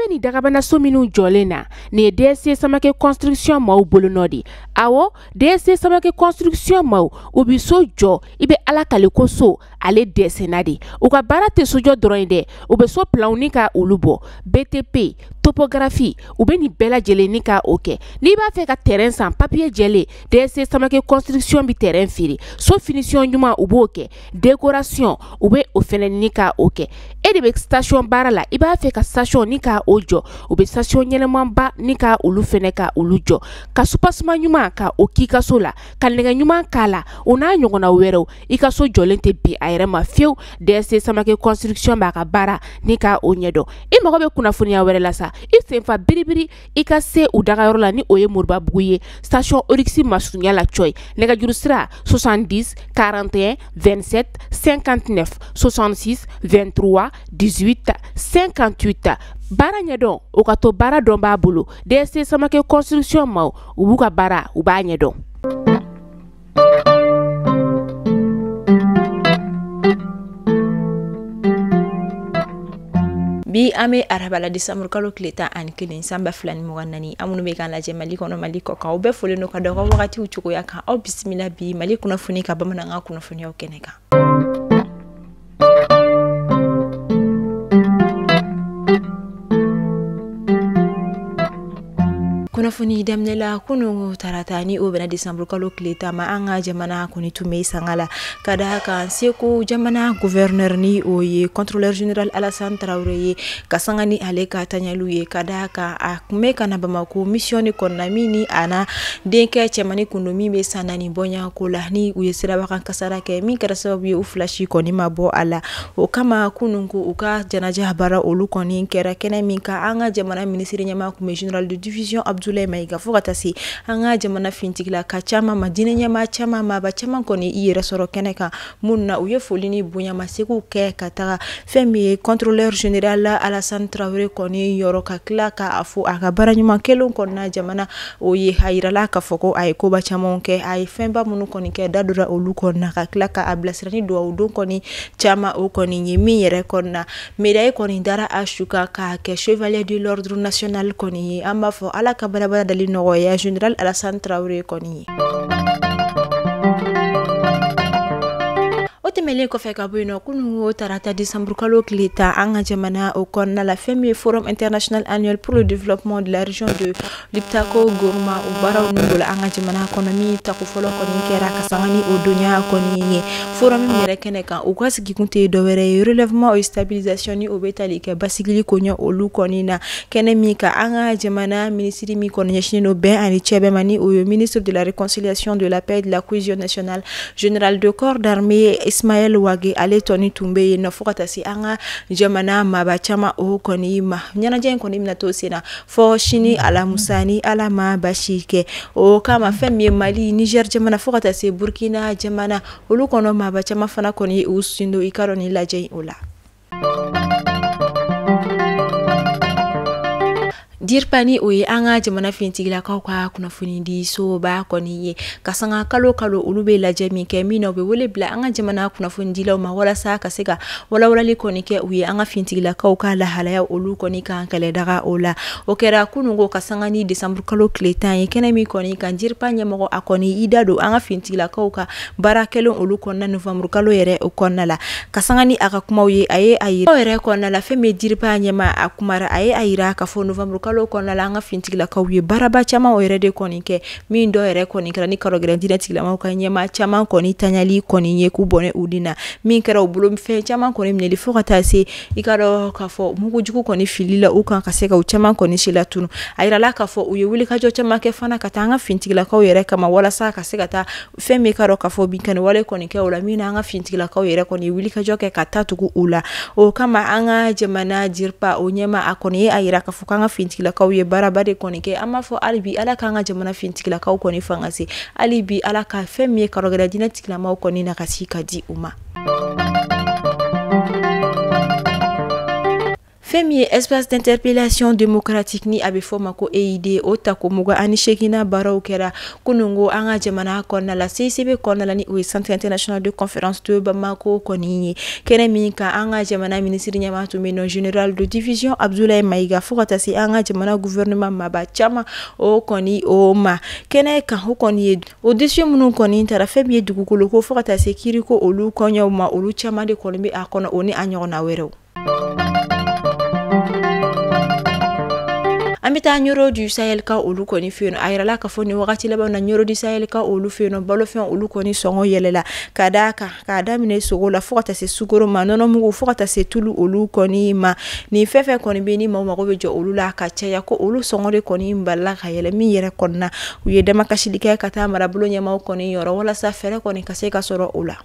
bɛ nin dagabanaso minnu jɔlen na, nin ye DSC Samake Construction maaw bolonɔ de. Awɔ, DSC Samake Construction maaw, u bɛ so jɔ, i bɛ Ala kale ko so ale dɛsɛnna de. U ka baara tɛ sojɔ dɔrɔn ye dɛ, u bɛ so planw ni ka olu bɔ, BTP, topographie, u bɛ nin bɛɛ lajɛlen ni ka o kɛ. N'i b'a fɛ ka terrain san, papier jɛlen, DSC Samake Construction bɛ terrain feere. So finition ɲuman, u b'o kɛ, décoration, u bɛ o fɛnɛ ni ka o kɛ. E de bɛ station baara la, i b'a fɛ ka station ni ka o jɔ, u bɛ station ɲɛnɛmanba ni ka olu fɛnɛ ka olu jɔ, ka soubassement ɲuman ka o k'i ka so la, ka nɛgɛ ɲuman k'a la, o n'a ɲɔgɔnna wɛrɛw. I ka so jɔlen tɛ bin a yɛrɛ ma fiyewu. DSC Samake Construction b'a ka baara ni ka o ɲɛdɔn. I mago bɛ kunnafoniya wɛrɛ la sa, i senfa biribiri i ka se u dagayɔrɔ la, ni o ye Moribabugu ye, station Oryx masurunya la cɔyi. Nɛgɛjuru sira 70 41 27 59 66 23 18 58. Baara ɲɛdɔn, o ka to baara dɔn b'a bolo. DSC Samake Construction maaw, u b'u ka baara, u b'a ɲɛdɔn. Bi an bɛ araba la, décembre kalo tile 11 san 2024. An minnu bɛ k'an lajɛ Mali kɔnɔ, Mali kɔ kan, aw bɛɛ folen don ka da aw ka wagatiw cogoya kan. Aw bisimila bi Mali kunnafoni ka bamanankan kunnafoniyaw kɛnɛ kan. Kunnafoni daminɛ la, kunun tarata ni o bɛna décembre kalo tile 10 ma, an ka jamana kɔni tun bɛ sanga la ka da kan Segu jamana gouverneur ni o ye contrôleur général Alassane Traoré ye, ka sanga ni ale ka taɲaliw ye, ka da kan a tun bɛ ka na Bamako mission ni kɔnɔna min ni a na denkɛ cɛmannin kun don min bɛ san 4 bɔɲɔgɔnko la, ni u ye sirabakan kasara kɛ min kɛra sababu ye u fila si kɔni ma bɔ a la. O kama kunun ko u ka janaja baara olu kɔni kɛra kɛnɛ min kan, an ka jamana minisiri ɲɛmaa tun bɛ général de division Abdoulaye Maïga, fo ka taa se an ka jamana fintigila ka caman ma, diinɛ ɲɛmaa caman, maaba caman kɔni i yɛrɛ sɔrɔ kɛnɛ kan, minnu na u ye foli ni bonyamasegin kɛ ka taga fɛn min ye contrôleur général Alassane Traoré kɔni yɔrɔ, ka tila k'a fɔ a ka baara ɲuman kɛlenw kɔnɔna jamana o ye. A yirala k'a fɔ ko a ye koba camanw kɛ, a ye fɛnba minnu kɔni kɛ, da donna olu kɔnɔna, ka tila k'a bilasira ni dugawu don kɔni caman o kɔni ye min yɛrɛ kɔnɔna médaille kɔni dara a su kan k'a kɛ chevalier de l'ordre national kɔni ye. An b'a fɔ Ala ka barabara dali nɔgɔya général Alassane Traoré kɔni ye. O tɛmɛnen kɔfɛ ka bɔ yen nɔ, kunun o tarata décembre kalo tile 10, an ka jamana o kɔnɔna la, fɛn min ye forum international annuel pour le développement de la région de Liptako Gourma, o baaraw ninnu bolo an ka jamana kɔnɔ, min tako fɔlɔ kɔni kɛra ka sanga ni o donya kɔni ye. Forum min yɛrɛ kɛnɛ kan, u ka sigikun tɛ dɔwɛrɛ ye relèvement et stabilisation, ni o bɛ tali kɛ basigili koɲɛ olu kɔni na. Kɛnɛ min kan, an ka jamana minisiri min kɔni ɲɛsinnen don bɛn ani cɛbɛn ma, ni o ye ministre de la réconciliation, de la paix et de la cohésion nationale, général de corps d'armée Ismaël Wagué, ale tɔni tun bɛ yen nɔ, fo ka taa se an ka jamana maaba caman o kɔni ma. Ɲɛnajɛ in kɔni bɛna to sen na fɔ sini alamusa, ni Ala ma basi kɛ. O kama fɛn min ye Mali, Niger jamana, fo ka taa se Burkina jamana, olu kɔnɔ maaba caman fana kɔni u sen don i ka dɔn ni lajɛ in o la. DIRPA ni o ye an ka jamana fintigilakaw ka kunnafoni di soba kɔni ye, ka sanga kalo kalo olu bɛ lajɛ min kɛ, min na u bɛ wele bila an ka jamana kunnafonidilaw ma walasa ka se ka walawalali kɔni kɛ u ye an ka fintigilakaw ka lahalaya olu kɔni kan kɛlɛdaga o la. O kɛra kununko ka sanga ni décembre kalo tile 10 ye. Kɛnɛ min kɔni kan, DIRPA ɲɛmɔgɔ a kɔni i da don an ka fintigilakaw ka baara kɛlen olu kɔnɔna novembre kalo yɛrɛ o kɔnɔna la, ka sanga ni a ka kumaw ye. A ye a yira o yɛrɛ kɔnɔna la, fɛn min ye DIRPA ɲɛmaa, a kumara, a ye a yira k'a fɔ novembre kalo kɔnɔna la, an ka fintigilakaw ye baaraba caman o yɛrɛ de kɔni kɛ, min dɔ yɛrɛ kɔni kɛra ni karɔgɛrɛ diinɛ tigilamaw ka ɲɛmaa caman kɔni taɲali kɔni ye k'u bɔnɛ u ni na, min kɛra u bolo fɛn caman kɔni minɛli, fo ka taa se i ka dɔn k'a fɔ mugujugu kɔni fili la u kan, ka se ka u caman kɔni si latunu. A yirala k'a fɔ u ye wulikajɔ caman kɛ fana ka taa an ka fintigilakaw yɛrɛ kama, walasa ka se ka taa fɛn min ka dɔn k'a fɔ binkanni wale kɔni kɛ o la, min na an ka fintigilakaw yɛrɛ kɔni ye wulikajɔ kɛ ka taa tugu u la. O kama an ka jamana DIRPA o ɲɛmaa a kɔni ye a yira k'a fɔ k'an ka fintigilakaw ye baaraba de kɔni kɛ. An b'a fɔ hali bi Ala k'an ka jamana fintigilakaw kɔni fanga se, hali bi Ala ka fɛn min ye karɔgɛrɛ diinɛ tigilamaw kɔni nagasi ka di u ma. Fɛn min ye espace d'interpellation démocratique ni a bɛ fɔ ma ko EID, o tako 28nan baaraw kɛra kunungo an ka jamana kɔnɔna la, CICB kɔnɔna la, ni o ye Centre international de conférence de Bamako kɔni ye. Kɛnɛ min kan, an ka jamana minisiri ɲɛmaa tun bɛ yen nɔ, général de division Abdoulaye Maïga, fo ka taa se an ka jamana gouvernement maaba caman o kɔni o ma kɛnɛ kan. O kɔni ye o dossier minnu kɔni taara, fɛn min ye dugukolo ko fo ka taa se kiiriko olu kɔɲɔw ma, olu caman de kɔni bɛ a kɔnɔ, o ni a ɲɔgɔnna wɛrɛw. An bɛ taa Nioro du Sahel ka olu kɔni fɛ yen. A yirala k'a fɔ nin wagati laban na, Nioro du Sahel ka olu fɛ yen, balofɛn olu kɔni sɔngɔ yɛlɛla, ka d'a kan k'a daminɛ sogo la fo ka taa se sukaro ma, nɔnɔmugu fo ka taa se tulu olu kɔni ma. Nin fɛn fɛn kɔni bɛ ni maaw mago bɛ jɔ olu la ka caya, ko olu sɔngɔ de kɔni balila ka yɛlɛ. Min yɛrɛ kɔnɔna, u ye damakasili kɛ ka taa marabolo ɲɛmaaw kɔni yɔrɔ walasa fɛɛrɛ kɔni ka se ka sɔrɔ o la.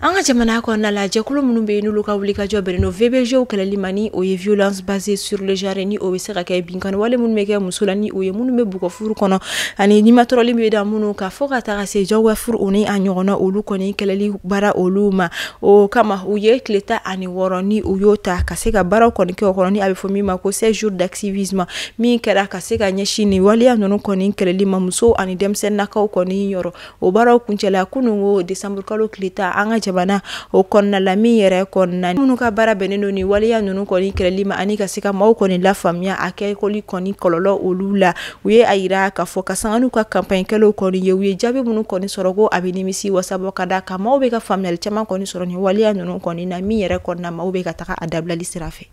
An ka jamana kɔnɔna la, jɛkulu minnu bɛ yen n'olu ka wulikajɔ bɛnnen don VBG kɛlɛli ma, ni o ye violence basée sur le genre, ni o bɛ se ka kɛ binkanni wale minnu bɛ kɛ muso la, ni o ye minnu bɛ bugɔ furu kɔnɔ ani nimatɔrɔli bɛ da minnu kan, fo ka taga se jagoya furu, o ni a ɲɔgɔnna olu kɔni kɛlɛli baara olu ma. O kama, u ye tile 16 ni u y'o ta ka se ka baaraw kɔni kɛ o kɔnɔ, ni a bɛ fɔ min ma ko 16 jours d'activisme, min kɛra ka se ka ɲɛsin nin waleya ninnu kɔni kɛlɛli ma musow ani denmisɛnninnakaw kɔni yɔrɔ. O baaraw kuncɛla kununko décembre kalo tile 10 an ka jamana o kɔnɔna la. Min yɛrɛ kɔnɔna, minnu ka baara bɛnnen don nin waleya ninnu kɔni kɛlɛli ma ani ka se ka maaw kɔni lafaamuya a kɛkɔli kɔni kɔlɔlɔ olu la, u ye a yira k'a fɔ ka sanga n'u ka campagne kɛlaw kɔni ye, u ye jaabi minnu kɔni sɔrɔ, ko a bɛ nimisi wasabɔ, ka d'a kan maaw bɛ ka faamuyali caman kɔni sɔrɔ nin waleya ninnu kɔni na. Min yɛrɛ kɔnɔna, maaw bɛ ka taga a dabilali sira fɛ.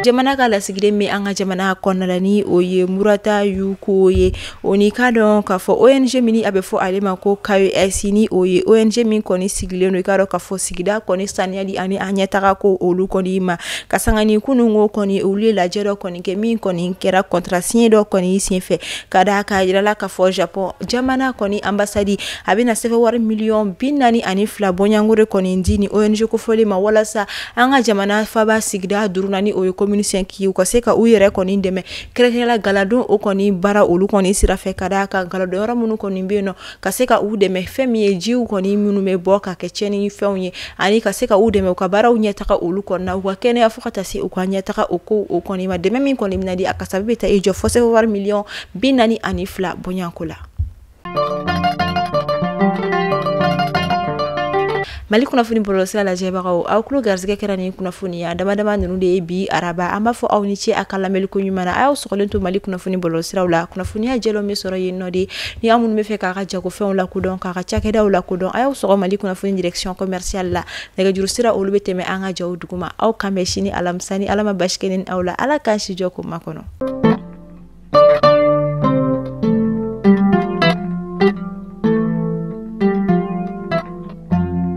Jamana ka lasigiden bɛ an ka jamana kɔnɔna la, ni o ye Murata Yuko ye, o ni k'a dɔn k'a fɔ ONG min a bɛ fɔ ale ma ko KES, ni o ye ONG min kɔni sigilen don, i k'a dɔn k'a fɔ sigida kɔni saniyali ani a ɲɛtaga ko olu kɔni ma, ka sanga ni kununko kɔni olu ye lajɛ dɔ kɔni kɛ, min kɔni kɛra contrat signé dɔ kɔni senfɛ, ka d'a kan a yirala k'a fɔ Japon jamana kɔni ambassade a bɛna sɛbɛn wari miliyɔn 42 bɔɲɔgɔnko de kɔni di ni ONG kofɔlen ma, walasa an ka jamana faba sigida duurunan, ni o ye commune 5 ye, u ka se ka u yɛrɛ kɔni dɛmɛ, kɛrɛnkɛrɛnnenya galadon o kɔni baara olu kɔni sira fɛ, ka d'a kan galadon yɔrɔ minnu kɔni bɛ yen nɔ, ka se ka u dɛmɛ fɛn min ye jiw kɔni minnu bɛ bɔ ka kɛ tiɲɛni fɛnw ye, ani ka se ka u dɛmɛ u ka baaraw ɲɛtaga olu kɔnɔna, u ka kɛnɛya, fo ka taa se u ka ɲɛtaga o ko o kɔni ma. Dɛmɛ min kɔni bɛna di, a kasabi bɛ taa i jɔ fo sɛbɛn wari miliyɔn 42 bɔɲɔgɔnko la. Mali kunnafoni bɔlɔlɔsira lajɛbagaw, aw tulo garisɛgɛ kɛra nin kunnafoniya dama dama ninnu de ye bi araba. An b'a fɔ aw ni ce a ka lamɛnli ko ɲuman na. A y'aw sɔgɔlen to Mali kunnafoni bɔlɔlɔsiraw la, kunnafoniya jɛlenw bɛ sɔrɔ yen nɔ de. Ni aw minnu bɛ fɛ k'a ka jagofɛnw lakodɔn, k'a ka cakɛdaw lakodɔn, a y'aw sɔgɔ Mali kunnafoni direction commerciale la. Nɛgɛjuru sira olu bɛ tɛmɛ an ka jaw duguma. Aw kan bɛn sini alamisa, ni Ala ma basi kɛ ni aw la. Ala k'an si jɔ k'o makɔnɔ.